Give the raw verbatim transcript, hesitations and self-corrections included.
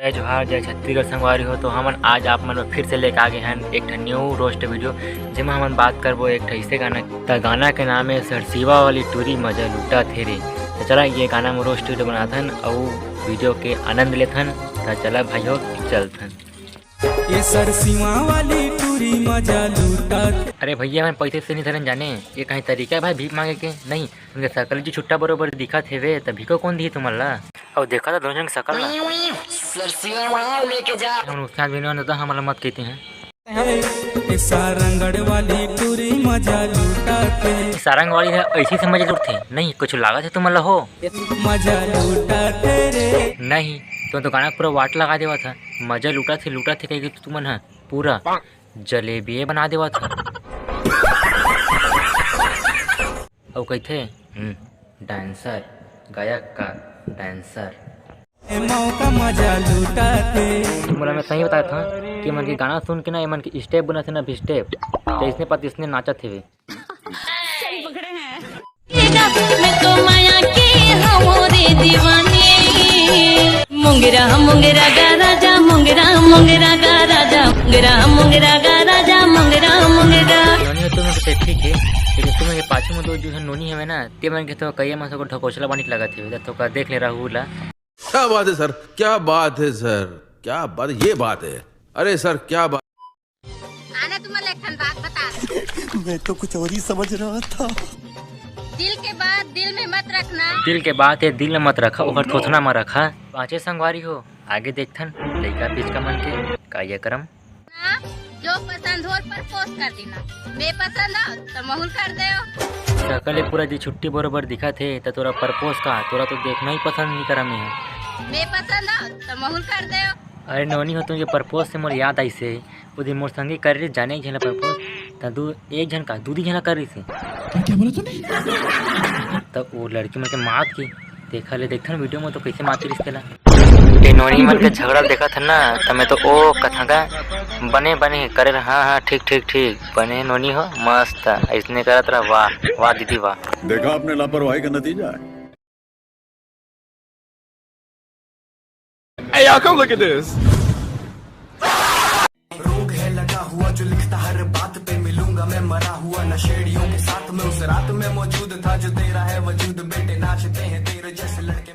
जय जोहार, जय छत्तीसगढ़ संगवारी हो। तो हमन आज आप मन बर फिर से लेके आ गे हन एक ठन new roast video, जेमा हमन बात करबो एक ठन ऐसे गाना। त गाना के नाम हे सरसिवा वाली टूरी मजा लूटत हे रे। त चला ये गाना में roast video बनाथन अउ video के आनंद लेथन। त चला भाई हो, चलथन। ये सरसिवा वाली टूरी मजा लूटत। अरे भैया, मैं पैसे से नहीं धरन जाने, ये कहीं तरीका है भाई भीख मांगे के? नहीं, उनके सकल जी छुट्टा बरोबर दिखत हेवे, त भीखो कौन दी तुमन ला? अउ देखा था दोनों जन के सकल ला। सरसिया वहाँ लेके जा। हम उसके हाथ बिना तो हमला मत कहते हैं। ए सारंगढ़ वाली टूरी मजा लूटत हे। सारंग वाली है, ऐसी से मजा लूटथे, नहीं कुछ लागत है तुमन ला हो। मजा लूटत हे रे। नहीं, तो, तो गाना पूरा वाट लगा देवा था, मजा लूटत हे, लूटत हे कह के तुमन ह पूरा जलेबिये बना देवा था। अउ कहिथे, "हम्म, dancer, गायक का dancer।" ए मौका मजा लूटत हे। मोला मैं सही बताया था कि मन के गाना सुन के ना, ये मन के step बनत हे ना, अभी step, जैसने पात तैसने नाचत हेवे। सही पकड़े हैं। मैं तो माया के हवों रे दीवानी। मुंगरा मुंगरा गा राजा, मुंगरा मुंगरा गा राजा, मुंगरा मुंगरा गा राजा, मुंगरा मुंगरा। नोनी हो तुम के ठीक है, लेकिन तुम के पाछू में दो जो है नोनी हवे ना, ते मन के तो कहिया मन से को ढकोसला बानी लगत हे, तो का देख ले रहू ला। क्या बात है सर, क्या बात है सर, क्या बात, ये बात है। अरे सर, क्या बात। आना तुमन ला एक ठन बात बता। मैं तो कुछ और ही समझ रहा था। दिल के बात दिल में मत रखना। दिल के बात हे दिल में मत रखा, ओकर थोथना में रखा। पाँचे संगवारी हो, आगे देखथन लइका पिचका मन के कार्यक्रम। हाँ, जो पसंद हो propose कर देना। मैं पसंद हो तो महूल कर देव। सकल ए पूरा जी छुट्टी बरोबर दिखत हे, त तोरा propose का, तोरा तो देखना ही पसंद नहीं करा मैं। मैं पसंद हो तो महूल कर देव। अरे नोनी हो, तुमके propose से मोर याद आइस हे, ओ दिन मोर संगी करे रहिस जाने एक झन ला propose, त दू, एक झन का, दू दी झन ला करे रहिस हे। क्या बोला तूने? त ओ लड़की मन के मात की, देखा ले, देखथन video में तो कैसे मात रहिस तेला। ए नोनी मन के झगड़ा देखत हन ना, त मैं तो ओ कथंगा, "बने, बने, करे रह, हाँ, हाँ, ठीक, ठीक, ठीक, बने नोनी हो, मस्त, ऐसने करत रह, वाह, वाह दीदी, वाह।" देखा आपने लापरवाही का नतीजा है। Hey, y'all, come look at this. रोग है लगा हुआ जो लिखता हर बात पे, मिलूंगा मैं मरा हुआ नशेड़ियों के साथ में, उस रात में मौजूद था जो तेरा है वजूद, बेटे नाचते हैं तेरे जैसे लड़के।